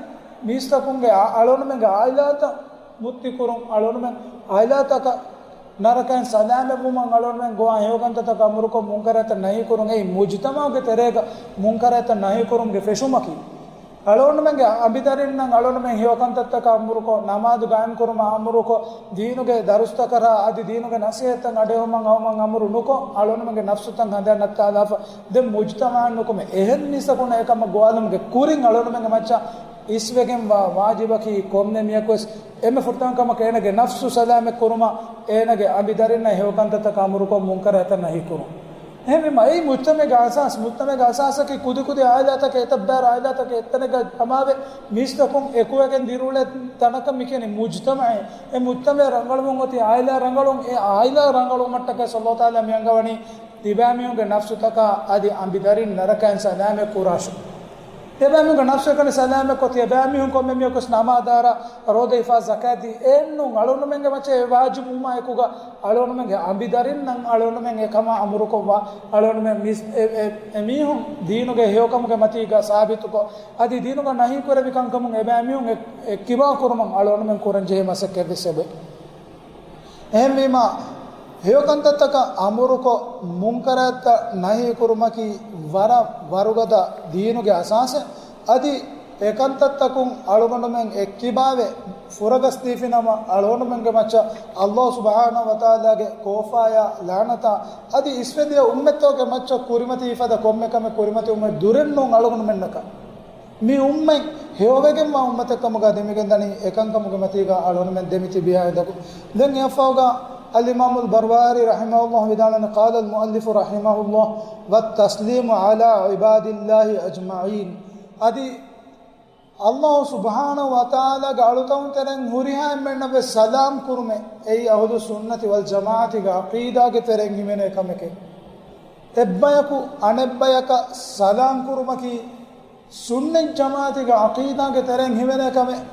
މީސްތަކުންގެ އަ-، އަޅުގަނޑުމެންގެ ޢާއިލާތައް މުއްތިކުރުން، އަޅުގަނޑުމެން ޢާއިލާތަކަށް ނަރަކައިން ސަލާމަތްވުމަށް އަޅުގަނޑުމެން ގޮވާ ހެޔޮކަންތައްތަކަށް އަމުރުކޮށް، މުންކަރާތައް ނަހީކުރުން. އެއީ މުޖްތަމަޢުގެ ތެރޭގަ މުންކަރާތައް ނަހީކުރުމުގެ ފެށުމަކީ. އަޅުގަނޑުމެންގެ އަނބިދަރިންނަށް އަޅުގަނޑުމެން ހެޔޮކަންތައްތަކަށް އަމުރުކޮށް، ނަމާދު ގާއިމްކުރުމަށް އަމުރުކޮށް، ދީނުގެ ދަރުސްތަކަށް އަދި ދީނުގެ ނަޞޭޙަތްތައް އަޑުއެހުމަށް އައުމަށް އަމުރު ނުކޮށް، އަޅުގަނޑުމެންގެ ނަފްސުތައް ހަނދާން ނައްތާލާފަ، ދެން މުޖްތަމަޢަށް ނުކުމެ އެހެން މީސްތަކުންނަށް އެކަމަށް ގޮވާލުމުގެ ކުރިން އަޅުގަނޑުމެންގެ މައްޗަށް އިސްވެގެންވާ ވާޖިބަކީ ކޮންމެ މީހަކުވެސް އެންމެ ފުރަތަމަ ކަމަކަށް އޭނަގެ ނަފްސު ސަލާމަތް ކުރުމަށް، އޭނަގެ އަނބިދަރިންނަށް ހެޔޮކަންތައްތަކަށް އަމުރުކޮށް، މުންކަރާތައް ނަހީކުރުން. އެހެންވީމަ، އެއީ މުޖްތަމަޢުގެ އަސާސް، މުޖްތަމަޢުގެ އަސާސަކީ ކުދިކުދި ޢާއިލާތަކެއް، އެތައް ބައި ޢާއިލާތަކެއް އެތަނެއްގަ ޖަމާވެ، މީސްތަކުން އެކުވެގެން ދިރިއުޅޭ ތަނަކަށް މިކިޔަނީ މުޖްތަމަޢޭ. އެ މުޖްތަމަޢެއް ރަނގަޅުވުން އޮތީ ޢާއިލާ ރަނގަޅުން، އެ ޢާއިލާ ރަނގަޅުވުމަށްޓަކައި ﷲ ތަޢާލާ މި އަންގަވަނީ ތިބާމީހުންގެ ނަފްސުތަކާ އަދި އަނބިދަރިން ނަރަކައިން ސަލާމަތް ކުރާށޭ. ތިޔަބައިމީހުންގެ ނަފްސު އެކަނި ސަލާމަތްކޮށް، ތިޔަބައިމީހުން ކޮންމެ މީހަކުވެސް ނަމާދާރާ، ރޯދަ ހިފާ، ޒަކާތް ދީ، އެއްނޫން އަޅުގަނޑުމެންގެ މައްޗަށް އެ ވާޖިބުވުމާ އެކުގަ އަޅުގަނޑުމެންގެ އަނބިދަރިންނަށް އަޅުގަނޑުމެން އެކަމާ އަމުރުކޮށްވާ، އަޅުގަނޑުމެން މީސް-، އެ، އެ، އެމީހުން ދީނުގެ ހެޔޮކަމުގެ މަތީގަ ސާބިތުކޮށް، އަދި ދީނުގަ ނަހީކުރެއްވި ކަންކަމުން އެބައިމީހުން އެ-، އެއްކިބާ ކުރުމަށް އަޅުގަނޑުމެން ކުރަން ޖެހޭ މަސައްކަތްވެސް އެބައޮތް. އެހެންވީމަ، ހެޔޮކަންތައްތަކަށް އަމުރުކޮށް، މުންކަރާތްތައް ނަހީކުރުމަކީ ވަރަށް ވަރުގަދަ ދީނުގެ އަސާސެއް. އަދި އެކަންތައްތަކުން އަޅުގަނޑުމެން އެއްކިބާވެ، ފުރަގަސްދީފިނަމަ، އަޅުގަނޑުމެންގެ މައްޗަށް އައްލާހު ސުބްޙާނަހު ވަތަޢާލާގެ ކޯފާޔާ ލަޢުނަތާ، އަދި އިސްވެދިޔަ އުއްމަތްތަކުގެ މައްޗަށް ކުރިމަތިވިފަދަ ކޮންމެ ކަމެއް ކުރިމަތިވުމެއް ދުރެއްނޫން އަޅުގަނޑުމެންނަކަށް. މި އުއްމަތް ހެޔޮވެގެންވާ އުއްމަތެއްކަމުގަ ދެމިގެންދަނީ އެކަންކަމުގެ މަތީގަ އަޅުގަނޑުމެން ދެމިތިބިޔާ އިނދަކު. ދެން އެއަށްފަހުގަ އަލްއިމާމުލް ބަރުވާރީ ރަޙިމަހުﷲ ވިދާޅުވަނީ، قال المؤلف رحمه الله، والتسليم على عباد الله أجمعين. އަދި އައްލާހު ސުބްޙާނަހު ވަތަޢާލާގެ އަޅުތަކުން ތެރެއިން ހުރިހާ އެންމެންނަށް ވެސް ސަލާމް ކުރުމެއް އެއީ އަހުލުއްސުންނަތި ވަލްޖަމާޢަތީގެ ޢަޤީދާގެ ތެރެއިން ހިމެނޭ ކަމެކޭ. އެއްބަޔަކު އަނެއްބަޔަކަށް ސަލާމް ކުރުމަކީ ސުންނަތް ޖަމާޢަތީގެ ޢަޤީދާގެ ތެރެއިން ހިމެނޭ ކަމެއް.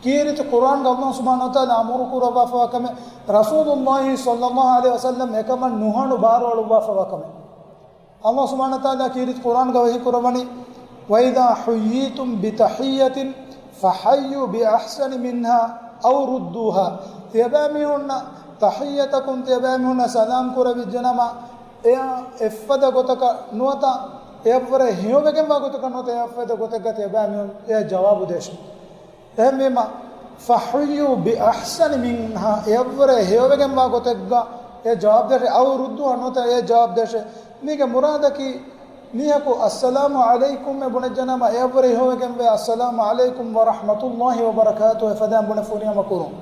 ކީރިތި ޤުރްއާންގަ އައްލާހު ސުބްޙާނަހު ވަތަޢާލާ އަމުރު ކުރައްވާފަވާ ކަމެއް، ރަސޫލުﷲ ޞައްލައްލާހު ޢަލައިހި ވަސައްލަމް އެކަމަށް ނުހަނު ބާރުއަޅުއްވާފަވާ ކަމެއް. އައްލާހު ސުބްޙާނަހު ވަތަޢާލާ ކީރިތި ޤުރްއާންގަ ވަޙީ ކުރައްވަނީ، وإذا حييتم بتحية فحيوا بأحسن منها أو ردوها. ތިޔަބައިމީހުންނަށް ތަޙިއްޔަތަކުން ތިޔަބައިމީހުންނަށް ސަލާމް ކުރެވިއްޖެނަމަ، އެއާ އެއްފަދަ ގޮތަކަށް ނުވަތަ އެއަށްވުރެ ހެޔޮވެގެންވާ ގޮތަކަށް ނުވަތަ އެއަށްފަދަ ގޮތެއްގަ ތިޔަބައިމީހުން އެ ޖަވާބު ދޭށޭ. އެހެންވީމަ، فحيوا بأحسن منها، އެއަށްވުރެ ހެޔޮވެގެންވާ ގޮތެއްގަ އެ ޖަވާބު ދޭށޭ، أو ردوها، ނުވަތަ އެ ޖަވާބު ދޭށޭ. މީގެ މުރާދަކީ، މީހަކު السلام عليكم އެ ބުނެއްޖެނަމަ، އެއަށްވުރެ ހެޔޮވެގެންވޭ، السلام عليكم ورحمة الله وبركاته އެފަދައިން ބުނެ ފުރިހަމަ ކުރުން.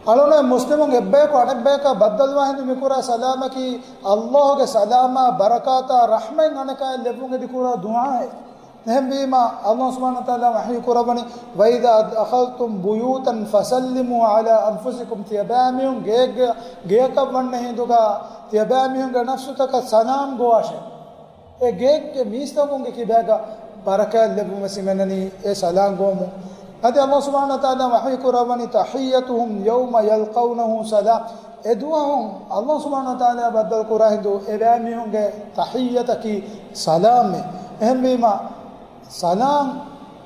އަޅުގަނޑު މުސްލިމުން އެއްބަޔަކު އަނެއްބަޔަކާ ބައްދަލުވާ ހިނދު މިކުރާ ސަލާމަކީ، އައްލާހުގެ ސަލާމާ ބަރަކާތާ ރަޙްމަތް އަނެކާއަށް ލެއްވުން އެދި ކުރާ ދުޢާއެއް. އެހެންވީމަ، އައްލާހު ސުބްޙާނަހު ވަތަޢާލާ ވަޙީ ކުރައްވަނީ، وإذا دخلتم بيوتا فسلموا على أنفسكم، ތިޔަބައިމީހުން ގެއެއްގަ، ގެއަކަށް ވަންނަ ހިނދުގަ، ތިޔަބައިމީހުންގެ ނަފްސުތަކަށް ސަލާމް ގޮވާށޭ. އެ ގެއެއްގެ މީސްތަކުންގެ ކިބާގަ ބަރަކާތް ލެއްވުމަށް ހިމެނެނީ އެ ސަލާމް ގޮވަމުން. އަދި އައްލާހު ސުބްޙާނަހު ވަތަޢާލާ ވަޙީ ކުރައްވަނީ، تحيتهم يوم يلقونه سلام. އެ ދުވަހު އައްލާހު ސުބްޙާނަހު ވަތަޢާލާ ބައްދަލު ކުރާ ހިނދު އެބައިމީހުންގެ ތަޙިއްޔަތަކީ ސަލާމެއް. އެހެންވީމަ، ސަލާމް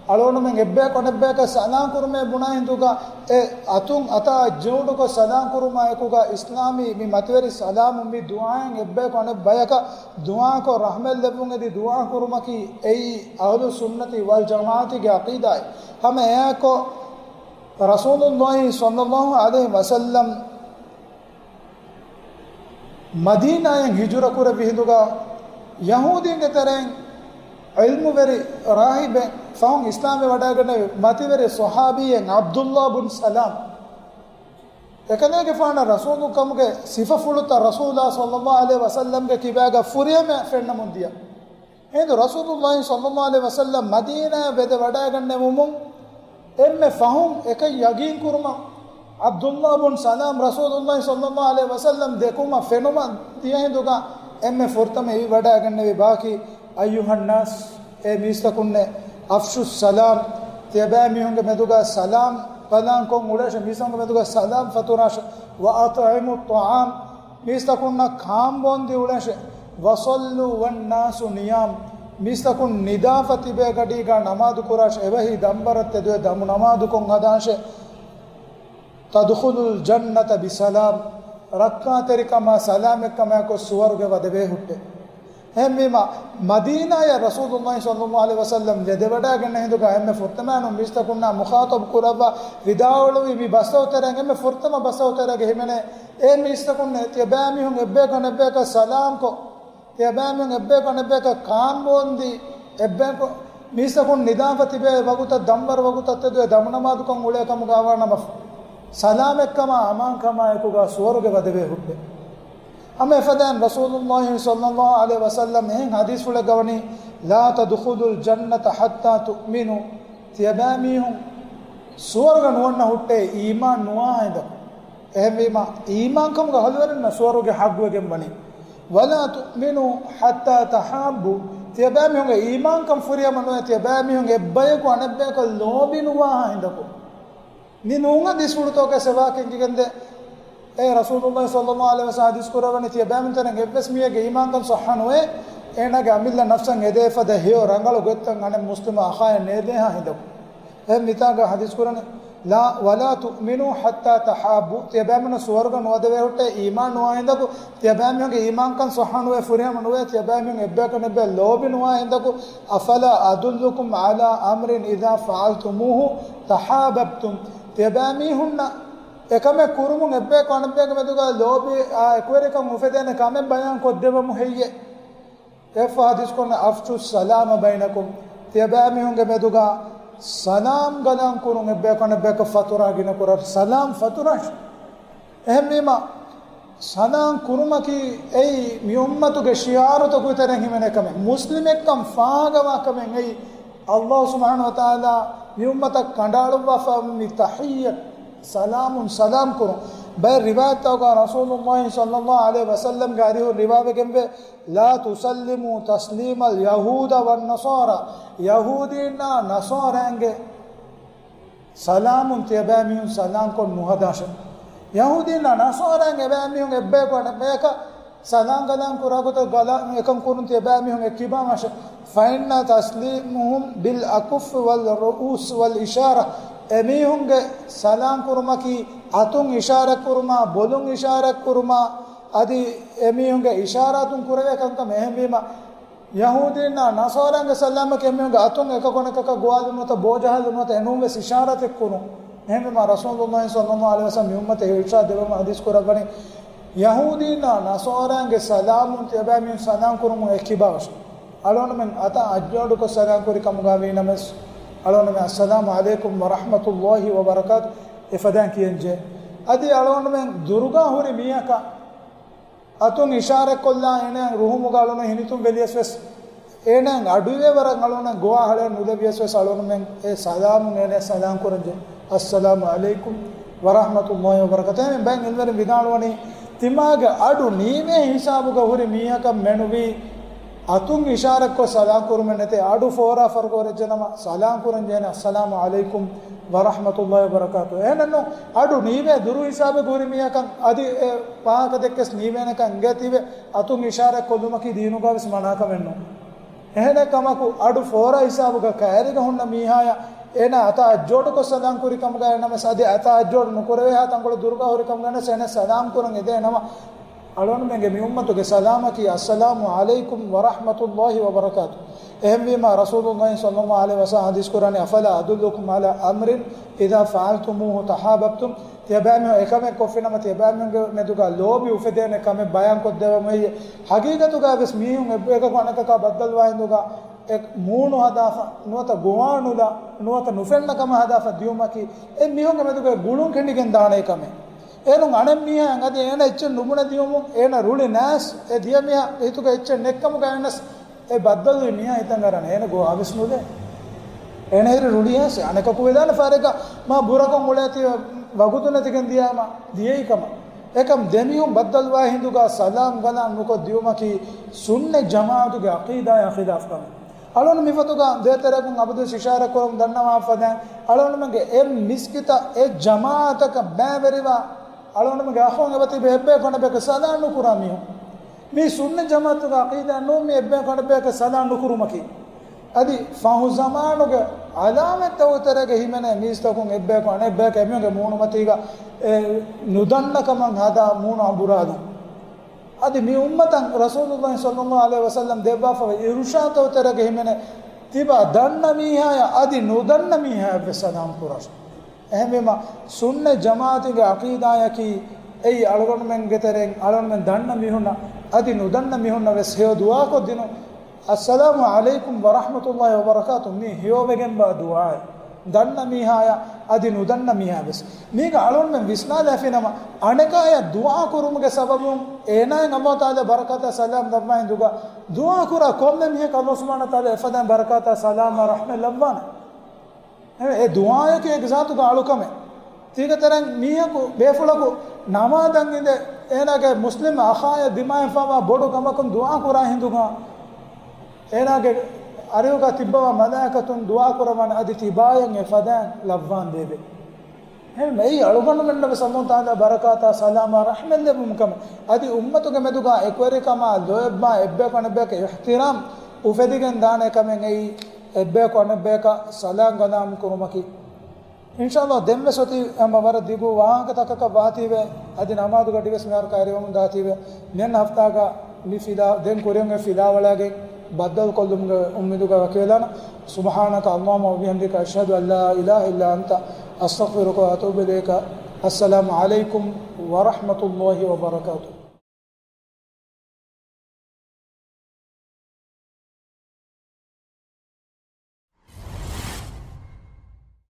އަޅުގަނޑުމެން އެއްބަޔަކު އަނެއްބަޔަކަށް ސަލާމް ކުރުމޭ ބުނާ ހިނދުގަ، އެ އަތުން އަތާ ޖެހުނުކޮށް ސަލާމް ކުރުމާ އެކުގަ އިސްލާމީ މި މަތިވެރި ސަލާމު މި ދުޢާއިން އެއްބަޔަކު އަނެއް ބަޔަކަށް ދުޢާކޮށް ރަޙްމަތް ލެއްވުން އެދި ދުޢާ ކުރުމަކީ އެއީ އަހުލުއްސުންނަތި ވަލްޖަމާޢަތީގެ ޢަޤީދާއެއް. ހަމަ އެއާއެއްކޮށް، ރަސޫލުﷲ ޞައްލައްލާހު ޢަލައިހި ވަސައްލަމް މަދީނާއިން ހިޖުރަ ކުރެއްވި ހިނދުގަ، ޔަހޫދީންގެ ތެރެއިން ޢިލްމުވެރި ރާހިބެއް ފަހުން އިސްލާމްވެ ވަޑައިގެންނެވި މަތިވެރި ޞަޙާބީއެއް ޢަބްދުﷲ ބުން ސަލާމް. އެކަލޭގެފާނަށް ރަސޫލުކަމުގެ ސިފަފުޅުތައް ރަސޫލާ ޞައްލައްލާހު ޢަލައިހި ވަސައްލަމްގެ ކިބާގަ ފުރިހަމަޔަށް ފެންނަމުން ދިޔަ. އެހިނދު ރަސޫލުﷲ ޞައްލައްލާހު ޢަލައިހި ވަސައްލަމް މަދީނާއަށް ވެދެ ވަޑައިގެންނެވުމުން އެންމެ ފަހުން އެކަން ޔަގީން ކުރުމަށް ޢަބްދުﷲ ބުން ސަލާމް ރަސޫލުﷲ ޞައްލައްލާހު ޢަލައިހި ވަސައްލަމް ދެކުމަށް ފެނުމަށް ދިޔަ ހިނދުގަ އެންމެ ފުރަތަމަ އެއީ ވަޑައިގެންނެވި ބާކީ، أيها الناس، އޭ މީސްތަކުންނޭ، أفشوا السلام، ތިޔަބައިމީހުންގެ މެދުގަ ސަލާމް ކަލާންކޮށް އުޅޭށޭ، މީސްތަކުންގެ މެދުގަ ސަލާމް ފަތުރާށޭ، وأطعموا الطعام، މީސްތަކުންނަށް ކާންބޯންދީ އުޅޭށޭ، وصلوا والناس نيام، މީސްތަކުން ނިދާފަ ތިބޭ ގަޑީގަ ނަމާދު ކުރާށޭ، އެބަހީ ދަންވަރަށް ތެދުވެ ދަމު ނަމާދުކޮށް ހަދާށޭ، تدخلوا الجنة بسلام، ރައްކާތެރިކަމާ ސަލާމެއްކަމާއެކު ސުވަރުގެ ވަދެވޭ ހުއްޓޭ. އެހެންވީމަ، މަދީނާއަށް ރަސޫލުﷲ ޞައްލައްލާހު ޢަލައިހި ވަސައްލަމް ވެދެވަޑައިގެންނެވި ހިނދުގަ އެންމެ ފުރަތަމަ މީސްތަކުންނާ މުޚާޠަބު ކުރައްވާ ވިދާޅުވި މި ބަސްތަކު ތެރެއިން އެންމެ ފުރަތަމަ ބަސްތަކު ތެރޭގަ ހިމެނޭ، އޭ މީސްތަކުންނޭ، ތިޔަބައިމީހުން އެއްބަޔަކު އަނެއްބަޔަކަށް ސަލާމްކޮށް، ތިޔަބައިމީހުން އެއްބަޔަކު އަނެއްބަޔަކަށް ކާންބޯންދީ، އެއްބަޔަކު މީސްތަކުން ނިދާފަ ތިބޭ ވަގުތަށް ދަންވަރު ވަގުތަށް ތެދުވެ ދަމު ނަމާދުކޮށް އުޅޭ ކަމުގަ ވާނަމަ، ސަލާމެއްކަމާ އަމާންކަމާއެކުގަ ސުވަރުގެ ވަދެވޭ ހުއްޓޭ. ހަމަ އެފަދައިން ރަސޫލުﷲ ޞައްލައްލާހު ޢަލައިހި ވަސައްލަމް އެހެން ޙަދީޘްފުޅެއްގަ ވަނީ، لا تدخلوا الجنة حتى تؤمنوا، ތިޔަބައިމީހުން ސުވަރުގެ ނުވަންނަ ހުއްޓޭ އީމާން ނުވާ ހިނދަކު. އެހެންވީމަ، އީމާންކަމުގަ އަހުލުވެރިންނަށް ސުވަރުގެ ޙައްޤުވެގެން ވަނީ. ولا تؤمنوا حتى تحابوا، ތިޔަބައިމީހުންގެ އީމާންކަން ފުރިހަމަ ނުވޭ، ތިޔަބައިމީހުން އެއްބަޔަކު އަނެއްބަޔަކަށް ލޯބި ނުވާހާ ހިނދަކު. މި ނޫން ޙަދީޘްފުޅުތަކުގަ ސެވާކެން ކިގެންދެ، އޭ ރަސޫލުﷲ ޞައްލައްލާހު ޢަލައިހި ވަސައްލަމް ޙަދީޘް ކުރައްވަނީ، ތިޔަބައިމީހުން ތެރެއިން އެއްވެސް މީހެއްގެ އީމާންކަން ޞައްޙަ ނުވޭ، އޭނާގެ އަމިއްލަ ނަފްސަށް އެދޭ ފަދަ ހެޔޮ ރަނގަޅު ގޮތްތައް އަނެއް މުސްލިމް އަޚާއަށް ނޭދޭހާ ހިނދަކު. އެ މިތާގަ ޙަދީޘް ކުރަނީ، ލާ، ولا تؤمنوا حتى تحابوا. ތިޔަބައިމީހުން ސުވަރުގެ ނުވަދެވޭ ހުއްޓޭ އީމާން ނުވާ ހިނދަކު، ތިޔަބައިމީހުންގެ އީމާންކަން ޞައްޙަ ނުވޭ، ފުރިހަމަ ނުވޭ، ތިޔަބައިމީހުން އެއްބަޔަކަށް އެއްބަޔަށް ލޯބި ނުވާ ހިނދަކު، أفلا أدلكم على أمر إذا فعلتموه تحاببتم. ތިޔަބައިމީހުންނަށް އެކަމެއް ކުރުމުން އެއްބަޔަކު އަނެއްބަޔަކު މެދުގަ ލޯބި، އާ، އެކުވެރިކަން އުފެދޭނެ ކަމެއް ބަޔާން ކޮށްދެވަމު ހެއްޔޭ؟ އެއްފަހަރު ޙަދީޘް ކުރަނީ، أفشوا السلام بينكم. ތިޔަބައިމީހުންގެ މެދުގަ ސަލާމް ގަލާން ކުރުން އެއްބަޔަކު އަނެއްބަޔަކަށް ފަތުރާ ގިނަ ކުރަން. ސަލާމް ފަތުރާށި. އެހެންވީމަ، ސަލާމް ކުރުމަކީ އެއީ މި އުއްމަތުގެ ޝިޢާރުތަކުގެ ތެރެއިން ހިމެނޭ ކަމެއް. މުސްލިމެއްކަން ފާހަގަވާ ކަމެއް އެއީ. އައްލާހު ސުބްޙާނަހު ވަތަޢާލާ މި އުއްމަތަށް ކަނޑައަޅުއްވާފަ މި ތަޙިއްޔަތު، ސަލާމުން ސަލާމް ކުރުން. ބައެއް ރިވާޔަތްތަކުގަ ރަސޫލުﷲ ޞައްލަﷲ ޢަލައިހި ވަސައްލަމްގެ އަރިހުން ރިވާވެގެންވޭ، لا تسلموا تسليم اليهود والنصارى. ޔަހޫދީންނާ ނަޞާރާއިންގެ ސަލާމުން ތިޔަބައިމީހުން ސަލާމްކޮށް ނުހަދާށެ. ޔަހޫދީންނާ ނަޞާރާއިން އެބައިމީހުން އެއްބަޔަކު އަނެއްބަޔަކަށް ސަލާމް ގަލާން ކުރާ ގޮތަށް ގަލާ އެކަން ކުރުން ތިޔަބައިމީހުން އެއްކިބާމަށެ. فإن تسليمهم بالأكف والرؤوس والإشارة. އެމީހުންގެ ސަލާމް ކުރުމަކީ އަތުން އިޝާރަތް ކުރުމާ، ބޮލުން އިޝާރަތް ކުރުމާ، އަދި އެމީހުންގެ އިޝާރާތުން ކުރެވޭ ކަންކަމެއް. އެހެންވީމަ، ޔަހޫދީންނާ ނަޞާރާންގެ ސަލާމަކީ އެމީހުންގެ އަތުން އެކަކު އަނެކަކަށް ގޮވާލުން ނުވަތަ ބޯޖަހާލުން ނުވަތަ އެނޫންވެސް އިޝާރާތެއް ކުރުން. އެހެންވީމަ، ރަސޫލުﷲ ޞައްލަﷲ ޢަލައިހި ވަސައްލަމް މި އުއްމަތަށް އިރުޝާދު ދެއްވަމުން ޙަދީޘް ކުރައްވަނީ، ޔަހޫދީންނާ ނަޞާރާންގެ ސަލާމުން ތިޔަބައިމީހުން ސަލާމް ކުރުމުން އެއްކިބާވަށެ. އަޅުގަނޑުމެން އަތަށް އަށްޖޯޑުކޮށް ސަލާމް ކުރި ކަމުގަ ވީނަމަވެސް، އަޅުގަނޑުމެން السلام عليكم ورحمة الله وبركاته އެފަދައިން ކިޔަންޖެހޭ. އަދި އަޅުގަނޑުމެން ދުރުގަ ހުރި މީހަކަށް އަތުން އިޝާރަތްކޮށްލާ އޭނައަށް ރުހުމުގަ އަޅުގަނޑު ހިނިތުން ވެލިޔަސް ވެސް، އޭނައަށް އަޑުއިވޭ ވަރަށް އަޅުގަނޑަށް ގޮވާ ހަޅޭއް ނުލެވިޔަސް ވެސް، އަޅުގަނޑުމެން އެ ސަލާމުން އޭނައަށް ސަލާމް ކުރަންޖެހޭ. السلام عليكم ورحمة الله وبركاته. އެހެން ބައެއް ޢިލްމުވެރިން ވިދާޅުވަނީ، ތިމާގެ އަޑު ނީވޭ ހިސާބުގަ ހުރި މީހަކަށް މެނުވީ އަތުން އިޝާރަތްކޮށް ސަލާމް ކުރުމެއް ނެތޭ. އަޑު ފޯރާ ފަރުކޮށް އެރެއްޖެނަމަ ސަލާމް ކުރަންޖެހޭނެ، السلام عليكم ورحمة الله وبركاته. އެހެނެއްނު، އަޑު ނީވޭ ދުރު ހިސާބެއް ހުރި މީހަކަށް އަދި އެ ފާހަގަ ދެއްކެސް ނީވޭނެކަން އިނގޭތީވެ، އަތުން އިޝާރަތް ކޮށްލުމަކީ ދީނުގަވެސް މަނާކަމެއްނޫން. އެހެނެއް ކަމަކު، އަޑު ފޯރާ ހިސާބުގަ ކައިރިގަ ހުންނަ މީހާޔަށް އޭނާ އަތާ އަށްޖޯޑުކޮށް ސަލާމް ކުރި ކަމުގައި ނަމަސް އަދި އަތާ އަށްޖޯޑު ނުކުރެވޭހާ ތަންކޮޅެއް ދުރުގަ ހުރި ކަމުގައި ނަމަސް އޭނަ ސަލާމް ކުރަން އެދޭ ނަމަ، އަޅުގަނޑުމެންގެ މި އުއްމަތުގެ ސަލާމަކީ، السلام عليكم ورحمة الله وبركاته. އެހެންވީމާ، ރަސޫލުﷲ ޞައްލަﷲ ޢަލައިހި ވަސައްލަމް ޙަދީޘް ކުރަނީ، أفلا أدلكم على أمر إذا فعلتموه تحاببتم. ތިޔަބައިމީހުން އެކަމެއް ކޮށްފިނަމަ، ތިޔަބައިމީހުންގެ މެދުގަ ލޯބި އުފެދޭނެ ކަމެއް ބަޔާން ކޮށްދެވަމު ހެއްޔޭ؟ ޙަޤީޤަތުގަ ވެސް މީހުން އެއް-، އެކަކު އަނެކަކާ ބައްދަލުވާ ހިނދުގަ އެ މޫނު ހަދާފަ ނުވަތަ ގޮވާނުލާ ނުވަތަ ނުފެންނަ ކަމަށް ހަދާފަ ދިޔުމަކީ، އެ މީހުންގެ މެދުގަ ގުޅުން ކެނޑިގެން ދާނެ ކަމެއް. އޭރުން އަނެއް މީހާ އަދި އޭނަ އެއްޗެއް ނުބުނެ ދިޔުމުން އޭނަ ރުޅި ނާސް އެ ދިޔަ މީހާ ހިތުގަ އެއްޗެއް ނެއްކަމުގަ އެނަސް އެ ބައްދަލުވި މީހާ ހިތަށް އަރާނެ އޭނަ ގޮވާވެސް ނުދޭ. އޭނަ އިރު ރުޅި ނާސް އަނެކަކު ވެދާނެ ފާރެއްގަ މާ ބުރަކޮށް އުޅޭތީ ވަގުތު ނެތިގެން ދިޔާމަ ދިޔައީ ކަމަށް. އެކަމް ދެމީހުން ބައްދަލުވާ ހިނދުގަ ސަލާމް ގަލާން ނުކޮށް ދިޔުމަކީ ސުންނަތް ޖަމާޢަތުގެ ޢަޤީދާޔާ ޚިލާފް ކަމެއް. އަޅުން މިފަދަ ދޭތެރެއަކުން އަބަދުވެސް އިޝާރާތް ކުރަމުން ދަންނަވާފަދަ، އަޅުންމެންގެ އެއް މިސްކިތަށް އެއް ޖަމާޢަތަކަށް ބައިވެރިވާ، އަޅުންމެންގެ އަޚުން އެބަތިބި އެއްބަޔަކު އަނެއްބަޔަކަށް ސަލާމް ނުކުރާ މީހުން. މީ ސުންނަތް ޖަމާޢަތުގެ ޢަޤީދާ ނޫން، މީ އެއްބަޔަކު އަނެއްބަޔަކަށް ސަލާމް ނުކުރުމަކީ. އަދި ފަހު ޒަމާނުގެ ޢަލާމަތްތަކުގެ ތެރޭގަ ހިމެނޭ މީސްތަކުން އެއްބަޔަކު އަނެއްބަޔަކަށް އެމީހުންގެ މޫނުމަތީގަ އެ ނުދަންނަ ކަމަށް ހަދާ މޫނު އަނބުރާލުން. އަދި މި އުއްމަތަށް ރަސޫލުﷲ ޞައްލަﷲ ޢަލައިހި ވަސައްލަމް ދެއްވާފައިވާ އިރުޝާދުތަކުގެ ތެރޭގަ ހިމެނޭ ތިބާ ދަންނަ މީހާޔަށް އަދި ނުދަންނަ މީހާޔަށްވެސް ސަލާމް ކުރާށޭ. އެހެންވީމަ، ސުންނަތް ޖަމާޢަތުގެ ޢަޤީދާޔަކީ އެއީ އަޅުގަނޑުމެންގެ ތެރެއިން އަޅުގަނޑުމެން ދަންނަ މީހުންނަށް އަދި ނުދަންނަ މީހުންނަށް ވެސް ހެޔޮ ދުޢާކޮށްދިނުން. السلام عليكم ورحمة الله وبركاته މީ ހެޔޮވެގެންވާ ދުޢާއެއް. ދަންނަ މީހާޔަށް އަދި ނުދަންނަ މީހާޔަށް ވެސް. މީގަ އަޅުންމެން ވިސްނާލާފިނަމަ، އަނެކާޔަށް ދުޢާ ކުރުމުގެ ސަބަބުން އޭނާއިން ﷲ ތަޢާލާ ބަރަކާތާ ސަލާމް ލައްވާ ހިނދުގަ، ދުޢާ ކުރާ ކޮންމެ މީހަކަށް ﷲ ސުބްޙާނަހޫ ވަތަޢާލާ އެފަދައިން ބަރަކާތާ ސަލާމާ ރަޙްމަތް ލައްވާނެ. އެ ދުޢާޔަކީ އޭގެ ޒާތުގަ އަޅުކަމެއް. ތީގެ ތެރެއިން މީހަކު ބޭފުޅަކު ނަމާދަށް އިނދެ، އޭނާގެ މުސްލިމް އަޚާޔަށް ދިމާއަށްފައިވާ ބޮޑު ކަމަކުން ދުޢާ ކުރާ ހިނދުގަ، އޭނާގެ އަރިހުގަ ތިއްބަވާ މަލާއިކަތުން ދުޢާ ކުރައްވާނެ އަދި ތިބާޔަށް އެފަދައިން ލައްވާންދޭވެ. އެހެން އެއީ އަޅުގަނޑުމެންނަށް ވެސް ﷲ ތަޢާލާ ބަރަކާތާ ސަލާމާ ރަޙްމަތް ލެއްވުމު ކަމެއް. އަދި އުއްމަތުގެ މެދުގަ އެކުވެރިކަމާ ލޯތްބާ އެއްބަޔަކު އަނެއްބަޔަކަށް އިޙްތިރާމް އުފެދިގެން ދާނެ ކަމެއް އެއީ އެއްބަޔަކު އަނެއްބަޔަކަށް ސަލާމް ގަލާން ކުރުމަކީ. އިންޝާﷲ ދެންވެސް އޮތީ ހަމަ ވަރަށް ދިގު ވާހަކަތަކަކަށް ވާތީވެ، އަދި ނަމާދުގަ ޑިވެސް މިހާރު ކައިރިވަމުން ދާތީވެ، މިއަންނަ ހަފްތާގަ މި ފިލާ، ދެން ކުރިއަށް އޮތް ފިލާވަޅާގެ ބައްދަލުކޮށްލުމުގެ އުއްމީދުގަ ވަކިވެލާނަ. سبحانك اللهم وبحمدك، أشهد أن لا إله إلا أنت، أستغفرك وأتوب إليك. السلام عليكم ورحمة الله وبركاته.